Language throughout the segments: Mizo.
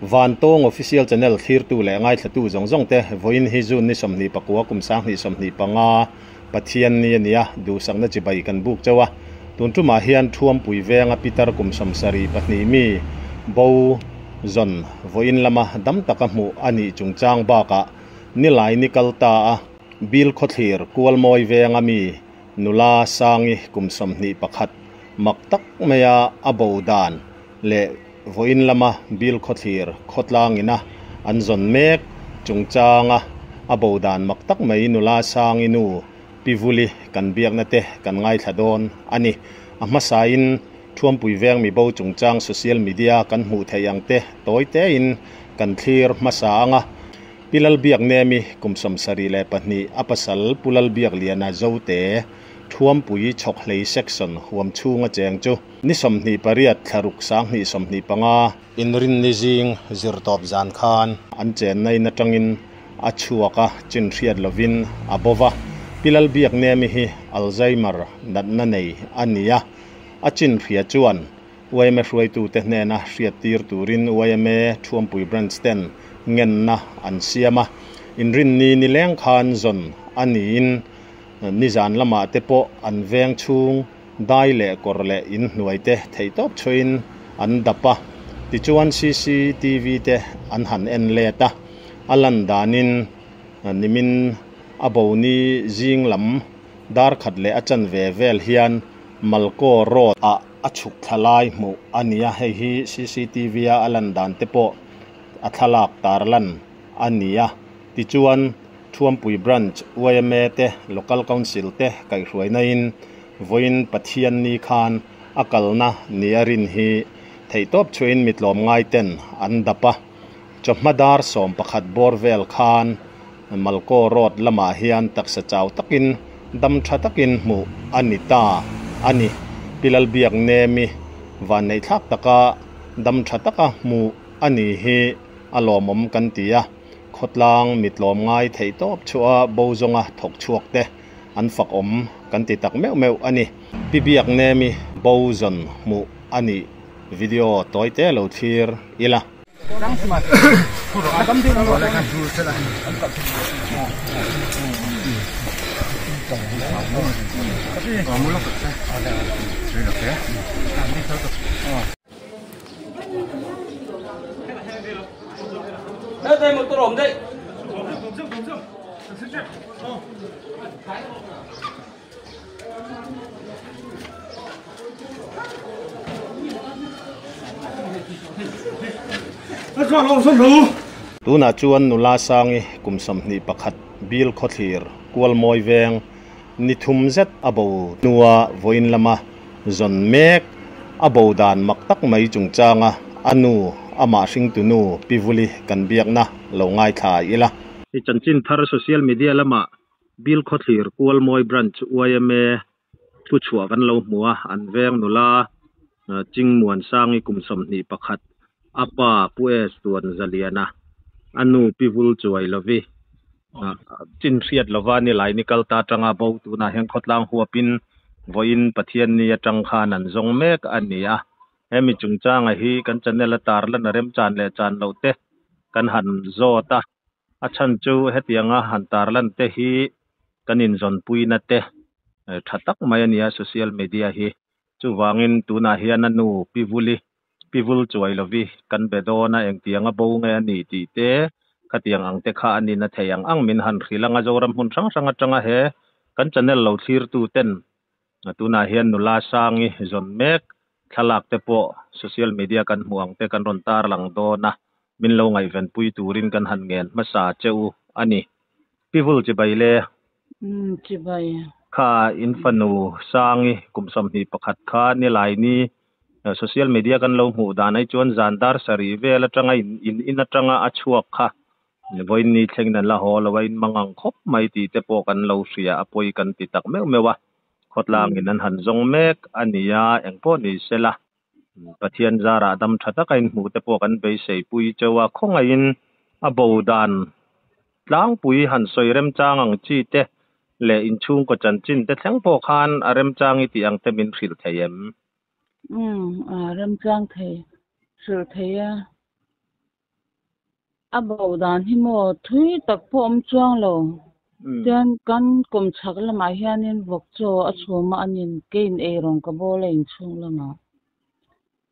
Vantawng Official Channel thlirtu leh ngaithlatu zawng zawng te vawiin hi June ni 29 kum 2025 Pathian ni a ni a, duhsakna chibai kan buk chauh a. Tun tumah hian Thuampui venga Pitar kum 72 mi bo zawn vawiin lama dam taka hmuh a nih chungchang bakah nilai ni kal ta a Bill Khawthlir Kualmawi venga mi nula Sangi kum 21 mak tak maia a bo dan leh vawiin lama Bill Khawthlir khawtlangina an zawn mek chungchanga a bo dan mak tak mai nula Sangi nu Pi Vuli kan biakna te kan ngaithla dawn a ni. A hmasain Thuampui veng mi bo chungchang social media kan hmuh theih ang te tawi tein kan thlir hmasa anga Pi Lalbiaknemi kum 72 a pasal Pu Lalbiakliana Zote Thuampui Chhawkhlei Section huam chhunga cheng chu ni 28 thlaruk 2025 inrinni zing zirtawp zan khan an chenna in atangin a chhuak a chin hriat lovin a bova Pi Lalbiaknemi hi Alzheimer natna nei a ni a, a chin hria chuan YMA hruaitute hnena hriat tir turin YMA Thuampui Branch ten ngenna an siam a, inrinni ni leng khan zawn a niin nizan lamah te pawh an veng chhung dai leh kawr leh in hnuai te theihtawp chhuahin an dap a, tichuan CCTV te an han en let a, a lan danin nimin a bo ni zing lam dar khat leh a chanve vel hian Malko Road ah a chhuk thla lai hmuh a ni a, hei hi CCTV a a lan dan te pawh a thlalak tarlan a ni a, tichuan Thuampui Branch YMA te Local Council te kaihhruaina in vawiin Pathian ni khan a kalna ni a rin hi theihtawp chhuahin mi tlawmngai ten an dap a, chawhma dar 11 bawr vel khan Malko Road lamah hian taksa chau takin dam tha takin hmuh a ni ta a ni. Pi Lalbiaknemi vanneih thlak taka dam tha taka hmuh a ni hi a lawmawm kan ti a, khawtlang mi tlawmngai theihtawp chhuah bo zawnga thawk chhuak te an fak awm kan ti tak meuh meuh a ni. Pi Biaknemi bo zawn hmuh a nih video tawi te lo thlir ila. Tunah chuan nula Sangi kum 21 Bill Khawthlir Kualmawi veng ni thum zet a bo hnua vawiin lama zawn mek a bo dan mak tak mai chungchanga a nu amah hringtu nu Pi Vuli kan biakna lo ngaithla ila. Hei chanchin thar social media lama Bill Khawthlir Kualmawi Branch YMA thuchhuah kan lo hmu a, an veng nula Chingmuan Sangi kum 21 a pa Pu S Tuan Zaliana a nu Pi Vul Chuai Lovi chin hriat lova ni lai ni kal ta atanga bo tunah hian khawtlang huapin vawiin Pathian ni atang khan an zawng mek a ni a, hemi chungchanga hi kan channel a tarlan a remchan leh chan loh te kan han zawt a, a chhan chu hetianga han tarlan te hi kan inzawnpuina te tha tak mai a ni a social media hi chuvangin tunah hian a nu Pi Vuli Pi Vul Chuai Lovi kan be dawn a engtianga bo nge a nih tih te khatiang ang te kha a nina thei ang ang min han hrilh anga Zoram hmun hrang hrang atanga he kan channel lo thlirtu ten tunah hian nula Sangi zawn mek thlalak te pawh social media kan hmuh ang te kan rawn tarlang dawn a min lo ngaihvenpui turin kan han ngen hmasa cheu a ni. Pi Vul chibai le. Chibai. Kha in fanu Sangi kum 21 kha ni lai ni social media kan lo hmuh dan ai chuan zan dar sarih vel atanga in in atanga a chhuak kha vawiin ni thlengin an la haw lo a in mangang khawp mai tih te pawh kan lo hria a pawi kan ti tak meuh meuh a khawtlangin an han zawng mek a ni a engpawh ni sela Pathian zarah dam tha taka in hmuh te pawh kan beisei pui cheu a khawngaihin a bo dan tlangpui han sawi remchang ang chi te leh inchhungkaw chanchin te thleng pawh khan a remchang i tih ang te min hrilh thei em. A remchang thei hrilh thei a. A bo dan hi maw thui tak pawh awm chuang lo. Chuan kan kawm chhak lamah hianin vawk chaw a chhum a anin keiin eirawng ka bawl a inchhung lamah.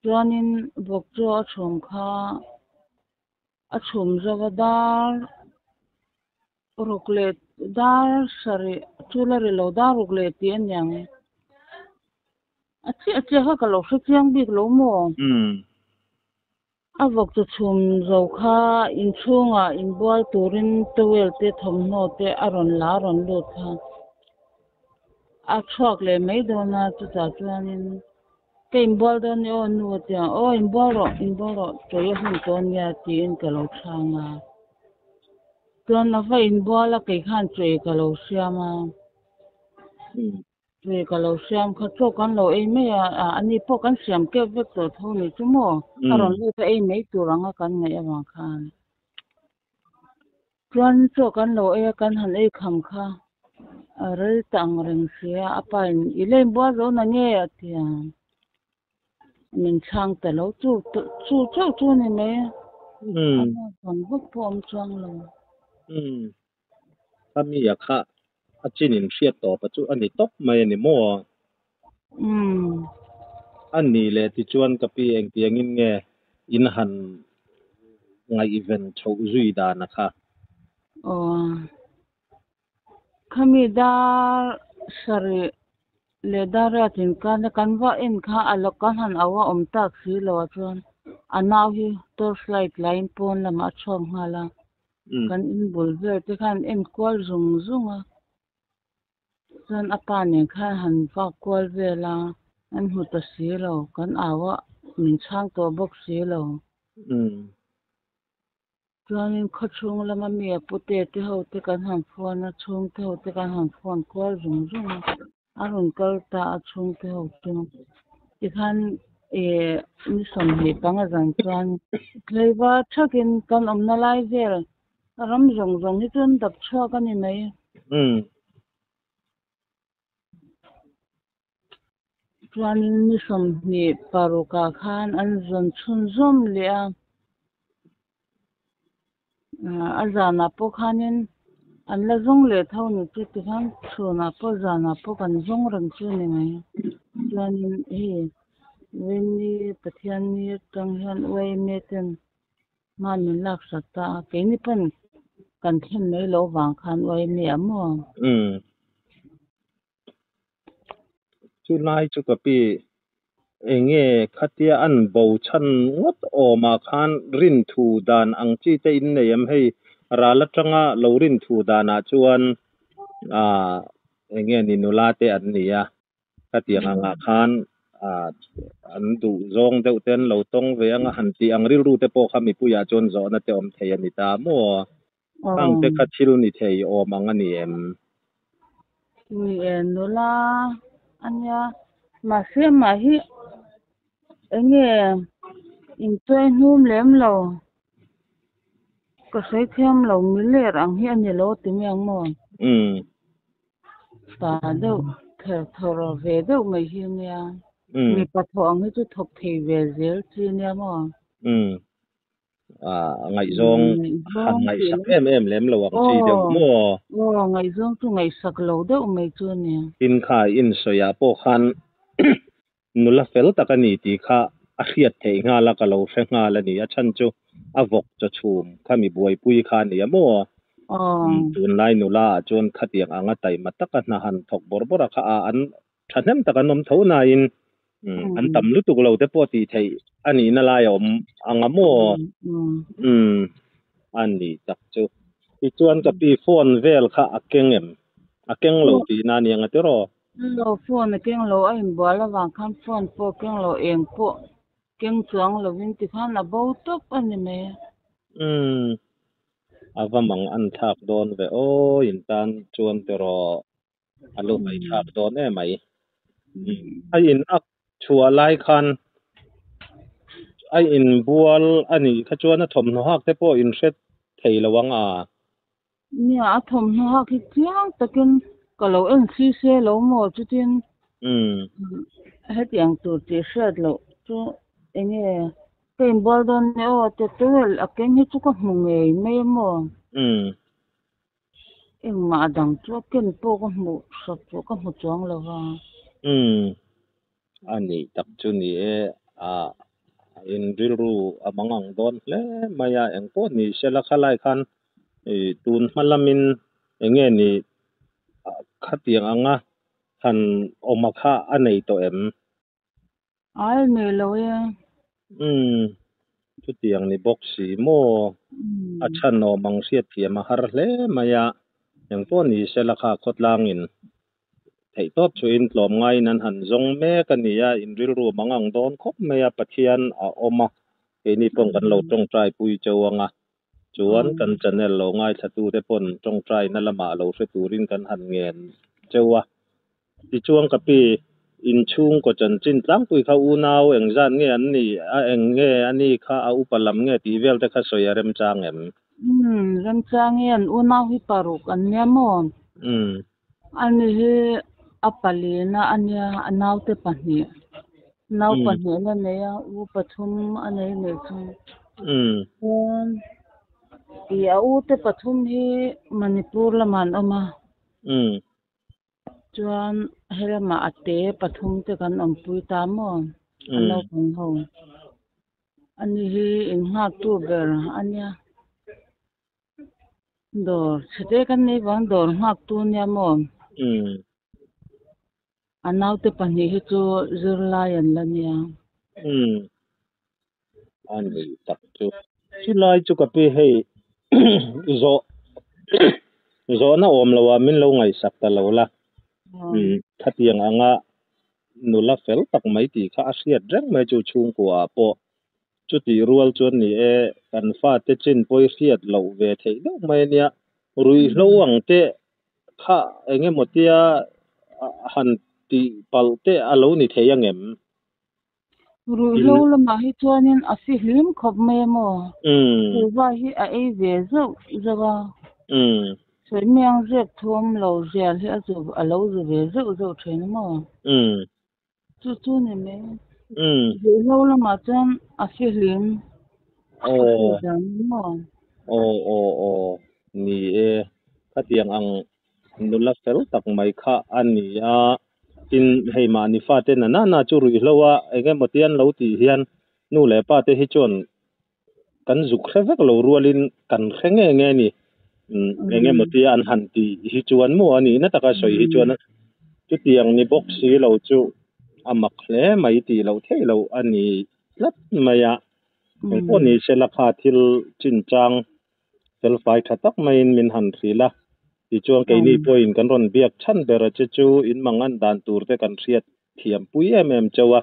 Chuanin vawk chaw a chhum kha a chhum zo a dar ruk leh dar sarih chu la ri lo dar ruk leh tih a niang. A chiah chiah kha ka lo hre chiang bik lo maw? A vawk chu chhum zo kha inchhungah inbual turin towel te thawmhnaw te a rawn la a rawn lut kha a chhuak leh mai dawn a chutah chuanin ka inbual dawn ni aw nu a ti a aw inbual rawh inbual rawh chawi a hun tawh ania tiin ka lo chhang a chuan a va inbual a kei khan chawi ka lo siam a. Chawi ka lo siam kha chaw kan lo ei mai a, ani pawh kan siam kep vek tawh tho ni chu maw? A rawn lut a ei mai tur anga kan ngaih avang khan. Chuan chaw kan lo ei a, kan han ei kham kha a rel ta ang reng si a, a pa in i la inbual zo na nge a ti a, min chhang ta lo chu chu chauh chu a ni mai a, a naupang vak pawh a awm chuang lo. A mi a kha a chin in hriat tawp a chu a ni tawp mai a ni maw? A ni leh tichuan ka pi engtiangin nge in han ngaihven chhoh zui dan a kha? Aw, khami dar sarih leh dar riat inkana kan va en kha a lo kan han au a awm tak si lo ah chuan a nau hi torch light lain pawn lamah a chhuak nghal a. Kan in bul vel te khan en kual zung zung a, chuan a pa nen khan han vak kual vel a, an hmu ta si lo, kan au a min chhang tawh bawk si lo. Chuanin khawchhung lama mi a pute te ho te kan han phone a, chhungte ho te kan han phone kual zung zung a, a rawn kal ta a chhungte ho chu tikhan Ih ni 25 zan chuan tlaiva thakin kan awmna lai vel ram zawng zawng hi chuan dap chhuak a ni mai. Chuanin ni 26 ah khan an zawn chhunzawm leh a, a zanah pawh khanin an la zawng leh tho ni chu tikhan chhunah pawh zanah pawh kan zawng reng chu a ni mai. Chuanin hei Veni Pathianni atang hian YMA ten hma min laksak ta a, keini pawn kan thlen mai loh vang khan YMA ah maw? Chu lai chu ka pi enge khatia an bo chhan ngawt awmah khan rin thu dan ang chi te in nei em hei ral atanga lo rin thu danah chuan ah enge ni nula te an ni a khatiang angah khan ah an duh zawng deuh te an lo tawng ve anga han tih ang rilru te pawh kha mipuiah chuan zawhna te awm thei a ni ta maw? Khang te kha thil ni thei awm ang a ni em? Ni e, nula a nia. Mahse mah hi eng nge intuai hnum lem lo. Ka sawi thiam lo miler ang hi a ni lo ti mai ang maw? Pa deuh ther thawr ve deuh mai hi a nia. Mipa thawh ang hi chu thawk thei ve zel chi a nia maw? Ngaihzawng han ngaihsak em em lem lo ang chi deuh maw? Aw, ngaihzawng chu ngaihsak lo deuh mai chu a ni. Tin kha insawi ah pawh khan nula fel tak a ni tih kha a hriat theih nghal a, ka lo hre nghal a ni. A chhan chu a vawk chaw chhum kha mi buaipui kha a ni a maw? Tunlai nula ah chuan khatiang anga taima taka hna han thawk bawrh bawrh a kha a an Thahnem tak an awm tho nain an tam lutuk lo te pawh tih theih a nihna lai a awm ang a maw? Umm a ni tak chu. Tichuan ka pi phone vel kha a keng em? A keng lo tihna a ni ang a tiraw? Lo phone a keng lo, a inbual avang khan phone pawh a keng lo, eng pawh keng chuang lovin tikhan a bo tawp a ni mai a. Umm a va mang an thlak dawn ve aw in tan chuan tiraw? A lu mai thlak dawn em mai. A in ak chhuah lai khan a in bual a nih kha chuan a thawmhnaw hak te pawh in hre thei lo ang a. Nia, a thawmhnaw hak hi chiang takin ka lo en si se lo maw chutin hetiang tur tih hriat loh chu enge. Ka inbual dawn nia aw a ti a, towel a keng hi chu ka hmu ngei mai a maw? Engmah a dang chu a ken pawh ka hmuh hrat pawh ka hmu chuang lo va. Umm. A nih tak chu ni e, a in rilru a mang ang dawn hle mai a, engpawh ni sela khalai khan tun hma lamin enge ni khatiang anga han awma kha a nei tawh em? Ai nei lo e. Umm, chutiang ni bawk si maw? A chhan awm ang hriatthiam a har hle mai a, engpawh ni sela kha khawtlangin Theihtawp chuin tlawmngaiin an han zawng mek a ni a, in rilru mang ang dawn khawp mai a, Pathian a awm a, keini paw'n kan lo tawngtai pui cheu ang a, chuan kan channel lo ngaithlatute paw'n tawngtaina lamah lo hre turin kan han ngen cheu a. Tichuan ka pi, inchhungkaw chanchin tlangpui kha unau engzat nge an nih a, eng nge a ni kha a upa lam nge tih vel te kha sawi a remchang em? Umm, remchang e, an unau hi paruk an nia maw? Umm. Ani hi a palina a nia, a naute pahnih, nau pahnih la nei a, u pathum a nei nei chu. Chuan ih a u te pathum hi Manipur lamah an awm a. Chuan helamah a te pathum te kan awmpui ta maw? A naupang ho. Ani hi innghaktu ber a nia. Dawr chhete kan nei vang dawr nghak tu nia maw? A naute pahnih hi chu zirlai an la nia. Umm. A ni tak chu. Chulai chu ka pi hei zawh zawhna awm lo ah min lo ngaihsak ta lo la. Umm khatiang anga nula fel tak mai tih kha a hriat reng mai chu chhungkua ah pawh Chutih rual chuan ni e, kan fate chin pawi hriat loh ve theih deuh mai a nia. Ruihhlo ang te kha eng emaw tia han tih palh te a lo ni thei ang em? Ruihhlo lamah hi chuanin a fihlim khawp mai a maw? Kuhva hi a ei ve zeuh zeuh a. Sawi miang zep thuam lo zial hi a lo zu ve zeuh zeuh thin a maw? Chu chu ni mai. Ruihhlo lamah chuan a fihlim a hriat dan ni maw? Aw aw aw ni e. Khatiang ang nula fel tak mai kha a ni a. Tin, hei mahni fate na na chu ruihhlo a eng emaw te an lo tih hian nu leh pa te hi chuan kan zuk hre vek lo rualin kan hre nge nge a ni. Eng emaw tia an han tih hi chuan maw a nihna taka sawi hi chuan chutiang ni bawk si lo chu a mak hle mai tih loh theih loh a ni tlat mai a. Engpawh ni sela kha thil chinchang felfai tha tak maiin min han hrilh a. Tichuan keini pawhin kan rawn biak chhan ber a che chu in mangan dan tur te kan hriat thiam pui em em chauh a.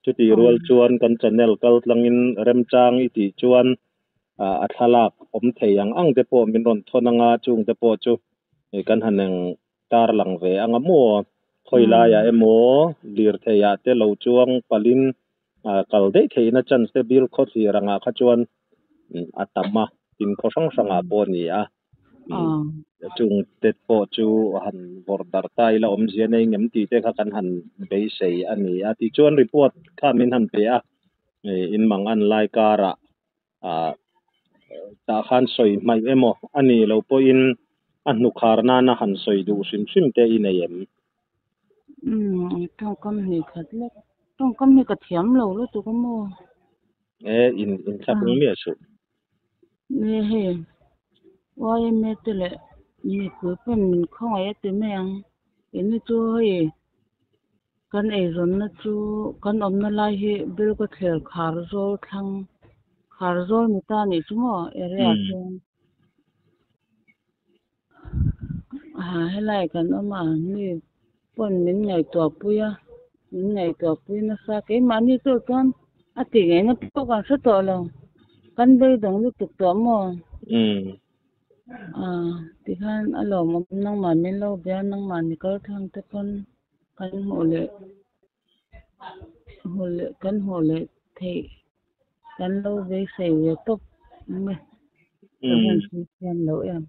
Chutih rual chuan kan channel kal tlangin remchang i tih chuan a thlalak awm thei ang ang te pawh min rawn thawn anga chung te pawh chu kan han eng tar lang ve anga maw? Khawi laiah emaw lirtheiah te lo chuang palhin kal daih theihna chance te bil khawthlir angah kha chuan a tam a, tin khaw hrang hrangah pawh a ni a. Chung te pawh chu han vawrh darh ta ila awmzia nei ngem tih te kha kan han beisei a ni a. Tichuan report kha min han pe a, in mang an lai karah tah khan sawi hmaih emaw a nih loh pawhin a hnukhar nana han sawi duh hrim hrim te i nei em? Umm tawngkam hnih khat lek. Tawngkam hi ka thiam lo lutuk a maw? E in inthlak ung miah suh. Ni hei YMA te leh mipui pawn min khawngaih a ti mai ang. Ini chu hei kan eizawnna chu kan awmna lai hi Bilkhawthlir Kharzawl thlang Kharzawl ni ta anih chu maw area chuan ha helai kan awm a mi pawn min ngaihtuah pui a min ngaihtuah pui nasa keimahni chu chuan a tih ngaihna pawh kan hre tawh lo kan beidawng lutuk tawh maw tikhan a lawmawm nangmah min lo bia nangmah ni kal thlang te pawn kan hmuh leh hmuh leh kan hmuh leh theih kan lo beisei ve tawp mai ka van hrethiam lo em.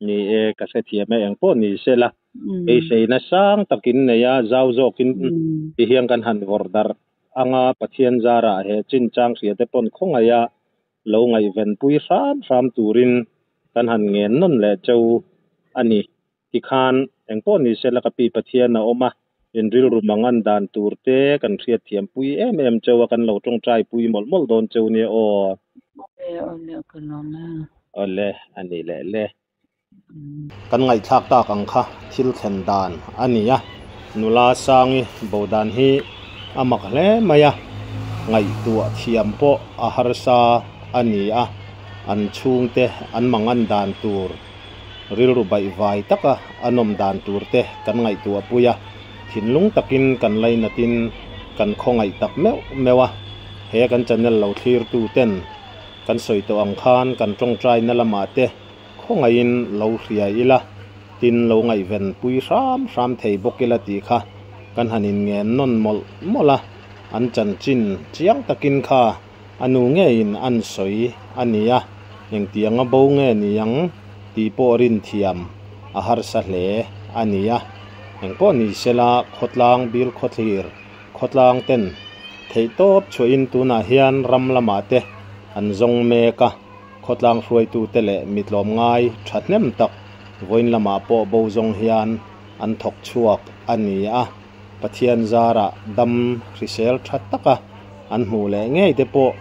Ni e, ka hrethiam e, engpawh ni sela beiseina sang takin nei a, zau zawkin ti hian kan han vawrh darh anga Pathian zarah he chinchang hria te pawn khawngaih a lo ngaihven pui hram hram turin kan han ngen nawn leh cheu a ni. Tikhan engpawh ni se la ka pi Pathian a awm a, in rilru mangan dan tur te kan hriatthiam pui em em cheu a, kan lo tawngtai pui mawlh mawlh dawn cheu nia aw. Awle awle ka lawm e. Awle a ni leh le. Kan ngaihthlak tak ang kha thil thlen dan a ni a, nula Sangi bo dan hi a mak hle mai a, ngaihtuah thiam pawh a harsa a ni a, an chhungte an mangan dan tur rilru baihvai taka a nawm dan tur te kan ngaihtuah pui a, thinlung takin kan lainatin kan khawngaih tak meuh meuh a, he kan channel lo thlirtu ten kan sawi tawh ang khan kan tawngtaina lamah te Khawngaihin lo hria ila, tin lo ngaihven pui hram hram thei bawk ila tih kha kan han inngen nawn mawlh mawlh a, an chanchin chiang takin kha a nu ngeiin an sawi a ni a, engtianga bo nge ni ang tih pawh rin thiam a harsa hle a ni a, engpawh ni sela khawtlang bil khawthlir khawtlang ten theihtawp chhuahin tunah hian ram lamah te an zawng mek a. Khawtlang hruaitute leh mi tlawmngai thahnem tak vawiin lamah pawh bo zawng hian an thawk chhuak a ni a, Pathian zarah dam hrisel tha taka an hmuh leh ngei te pawh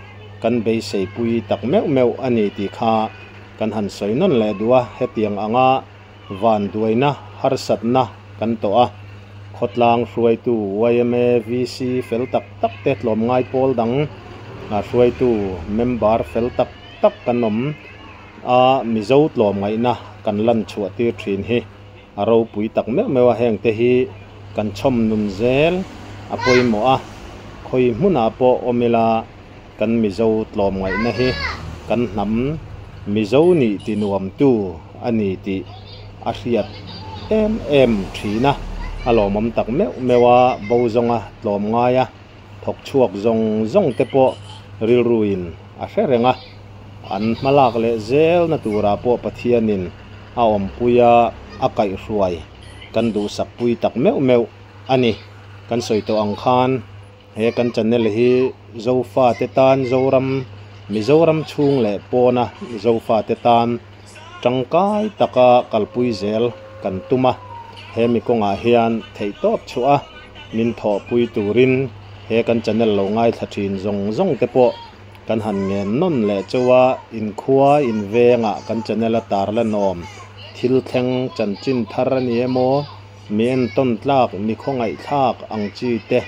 kan beiseipui tak meuh meuh a ni tih kha kan han sawi nawn leh duh a, hetiang anga van duaina harsatna kan tawh a, khawtlang hruaitu yma VC fel tak tak te tlawmngai pawl dang hruaitu member fel tak tak kan awm a, Mizo tlawmngaihna kan lan chhuah tir thin hi a ropui tak meuh meuh a, heng te hi kan chhawm nun zel a pawimawh a, khawi hmunah pawh awm ila kan Mizo tlawmngaihna hi kan hnam Mizo nih ti nuamtu a ni tih a hriat em em thin a, a lawmawm tak meuh meuh a, bo zawnga tlawmngai a. Thawk chhuak zawng zawng te pawh rilruin a hre reng a, an hmalak leh zelna turah pawh Pathianin a awmpui a, a kaihhruai kan duhsakpui tak meuh meuh a ni. Kan sawi tawh ang khan he kan channel hi Zofate tan Zoram, Mizoram chhung leh pawna Zofate tan tangkai taka kalpui zel kan tum a, he mi kawngah hian theihtawp chhuah a, Min thawhpui turin he kan channel lo ngaithla thin zawng zawng te pawh kan han ngen nawn leh chauh a, inkhua invengah kan channel a tar la nawm thil thleng chanchin thar a ni emaw, mi entawn tlak, mi khawngaihthlak ang chi te,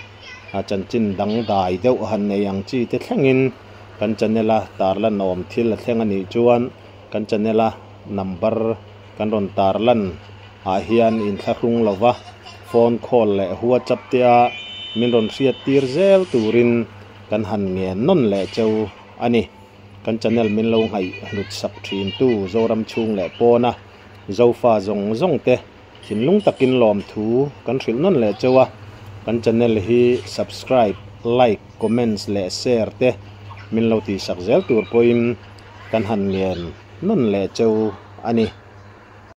chanchin dangdai deuh han nei ang chi te thlengin kan channel a tar la nawm thil a thleng a nih chuan kan channel a number kan rawn tar lan ah hian inthlahrung lova phone call leh whatsapp te a min rawn hriat tir zel turin kan han ngen nawn leh cheu a ni. Kan channel min lo ngaih hlut sak thin tu Zoram chhung leh pawna Zofa zawng zawng te thinlung takin lawmthu kan hrilh nawn leh cheu a, kan channel hi subscribe, like, comments leh share te min lo tihsak zel tur pawhin kan han ngen nawn leh cheu a ni.